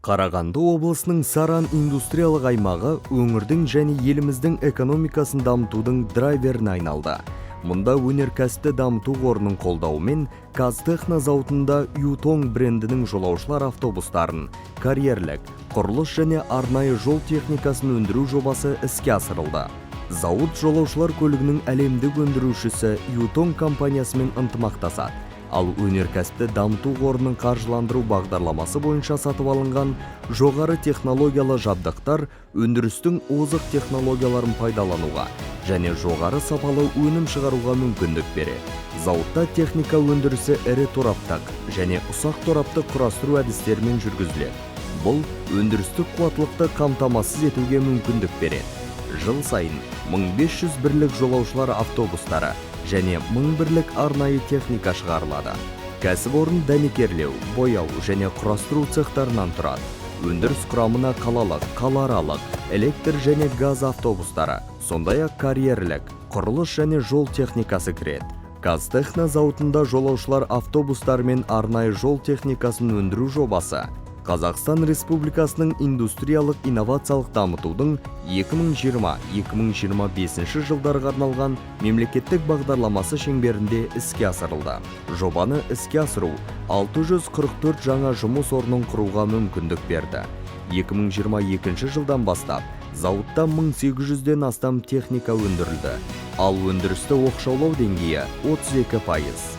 Қарағанды облысының Саран индустриялық аймағы өңірдің және еліміздің экономикасын дамытудың драйверіне айналды. Мұнда өнеркәсіпті дамыту қорының қолдауымен Казтехно зауытында Ютонг брендінің жолаушылар автобустарын, карьерлік, құрылыс және арнайы жол техникасын өндіру жобасы іске асырылды. Зауыт жолаушылар көлігінің әлемдік өндірушісі Ютонг компаниясымен ынтымақтасады. Ал өнеркәсіпті дамыту қорының қаржыландыру бағдарламасы бойынша сатып алынған жоғары технологиялы жабдықтар өндірістің озық технологияларын пайдалануға және жоғары сапалы өнім шығаруға мүмкіндік береді. Зауытта техника өндірісі ірі тораптық және ұсақ тораптық құрастыру әдістерімен жүргізіледі. Бұл өндірістік қуаттылықты қамтамасыз етуге мүмкіндік береді. Жыл сайын 1500 бірлік жолаушылар автобустары және 1000 бірлік арнайы техника шығарылады. Кәсіпорын дәнекерлеу, бояу және құрастыру цехтарынан тұрады. Өндіріс құрамына қалалық, қалааралық, электр және газ автобустары, сондай-ақ карьерлік, құрылыс және жол техникасы кіреді. Казтехно зауытында жолаушылар автобустары мен арнайы жол техникасын өндіру жобасы Қазақстан Республикасының индустриялық инновациялық дамытудың 2020-2025 жылдарға арналған мемлекеттік бағдарламасы шеңберінде іске асырылды. Жобаны іске асыру 644 жаңа жұмыс орнын құруға мүмкіндік берді. 2022 жылдан бастап зауытта 1800-ден астам техника өндірілді. Ал өндірісті оқшаулау деңгейі 32%.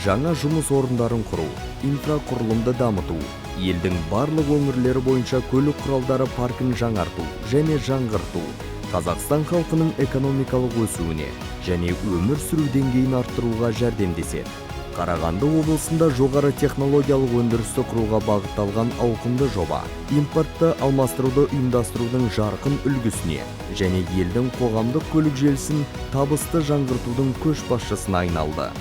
Жаңа жұмыс орындарын құру, инфрақұрылымды дамыту, елдің барлық өңірлері бойынша көлік құралдары паркін жаңарту және жаңғырту Қазақстан халқының экономикалық өсуіне және өмір сүру деңгейін арттыруға жәрдемдеседі. Қарағанды облысында жоғары технологиялық өндірісті құруға бағытталған ауқымды жоба импортты алмастыруды ұйымдастырудың жарқын үлгісіне және елдің қоғамдық көлік желісін табысты жаңғыртудың көшбасшысына айналды.